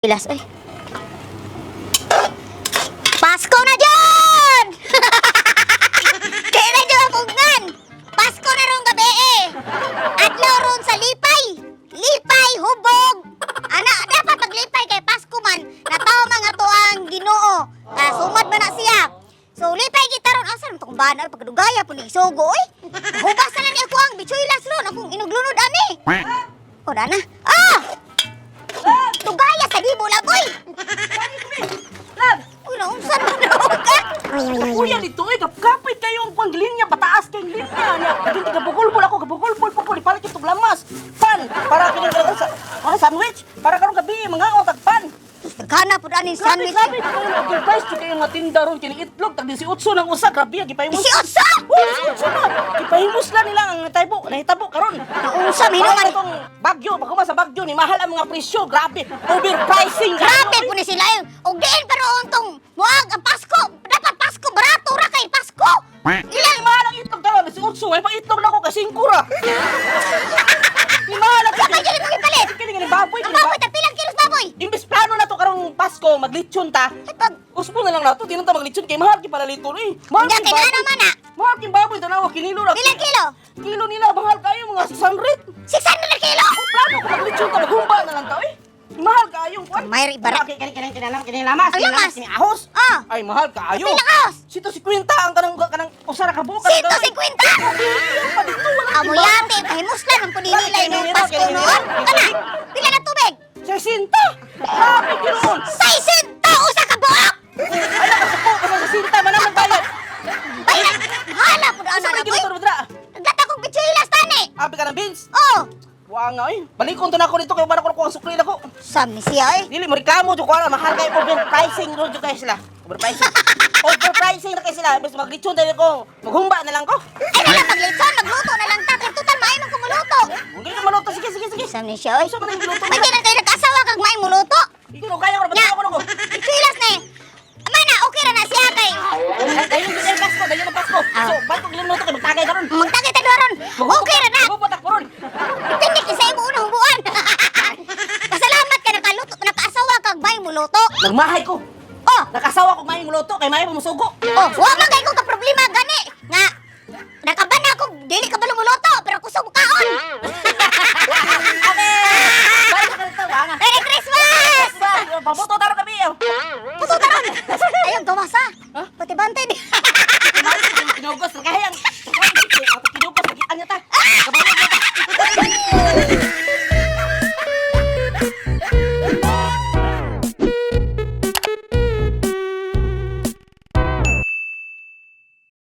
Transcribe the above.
Ilas, oy. Pasko na dyan! Kaya na dyan ang ugnan! Pasko na rong gabi eh! Adlaw ron sa lipay! Lipay, hubog! Ana, dapat maglipay kay Pasko man, nataw mga to ang Ginoo. Ah, sumad man na siya. So lipay kita ron asa man tong bana pagdugaya po ni isugo oy. Hubas na lang ni ako ang bitsuilas ron akong inuglunod ani. O na. Ah! Tugaya sa dibo laboy. Lab! Uy, naunsan man ako ka? Kuya dito eh, kapit kayo ang pang linya, pataas kay linya niya. Kadto gabugulbol ako, gabugulbol po ko palit itong lamas. Pan para kini sa para sandwich, para karong gabi mga otag pan. Nagkana po ani Grabe, sandwich. grabe kayo ang overpriced jud kayo nga tinda ron kini itlog tag 18 nang usa, grabe gipahimos. 18? Oh, 18 na. Gipahimos na nila ang taybo, nahitabo karon. Naunsa hinuman. Para itong Bagyo, pag sa Bagyo ni mahal ang mga presyo, grabe. Overpricing. Grabe po ni sila eh. Og diin pa roon tong muag ang Pasko. Dapat Pasko barato ra kay Pasko. Ilan mahal ang itlog karon? 18, ay pang itlog na ako kasi 5 ra. Ni mahal ang Wala pa dyan mo gipalit. Kini kini baboy, Ang kini baboy tag pilang kilos baboy. Imbis plano na to karong Pasko, maglitsyon ta. Ay pag Usbo na lang nato, di na ta maglitsyon kay mahal kay pala lito eh. Mahal Hindi, kay kay baboy. naman ah. Mahal kay baboy tanawa kinilo ra. Pilang kilo? Kilo nila mahal kayo mga 600. 600 na kilo. Plano ko maglitsyon ta maghumba na lang ta eh. Mahal kayo kuan. May bara. Kini kini kini kini kini lamas, Ang kini lamas. kini ahos. Ah. Ay mahal kaayo. Pilang ahos? 150 ang kanang kanang usa ra ka buok. 150. Pa dito wala. Amuyate, pahimuslan ang punilay nung Pasko noon. Kana, pila na tubig? 60. Grabe ginoon. 600 usa ka buok. Ay nakasuko ka sa 60 man ang nagbayad. Bayad. Hala po na Asa ana man boy. ginoon dra? Nagdata kong bitsuilas tani. Abi ka ng beans. Oh, Wa nga eh. Balikon to na ako dito kay wala ko nakuha ang sukli nako. sam ni siya eh. Dili mo reklamo jud ko ana mahal kay overpricing ro jud kay sila. Overpricing. Overpricing na kay sila. Bes maglitsyon dali ko. Maghumba na lang ko. Ay na lang maglitson, magluto na lang ta. Kay total maayo man kumuluto. Hindi ka maluto. Sige, sige, sige. Sam ni siya oy. Unsa man ang giluto Pwede na kayo nag-asawa kag maay muluto. Ikaw kaya ko na Nya. ako nako. Bitsuilas na eh. Mana, okay ra na siya kay. Dayon jud ang Pasko, dayon ang Pasko. Ah. So, ba't kog linuto kay magtagay karon? Magtagay ta ron. Okay ra na. Maghubot ako ron. Depende kay sa imo unang hubuan. Pasalamat ka nakaluto, nakaasawa kag maay muluto. Nagmahay ko. Oh, Nakasawa ko maayong luto kay maayo musugo. oh, wa man kay ko ka problema gani nga nakaban ako dili ka ba muluto pero kusog kaon. Ate! Bye na ka dito, wa nga. Merry Christmas!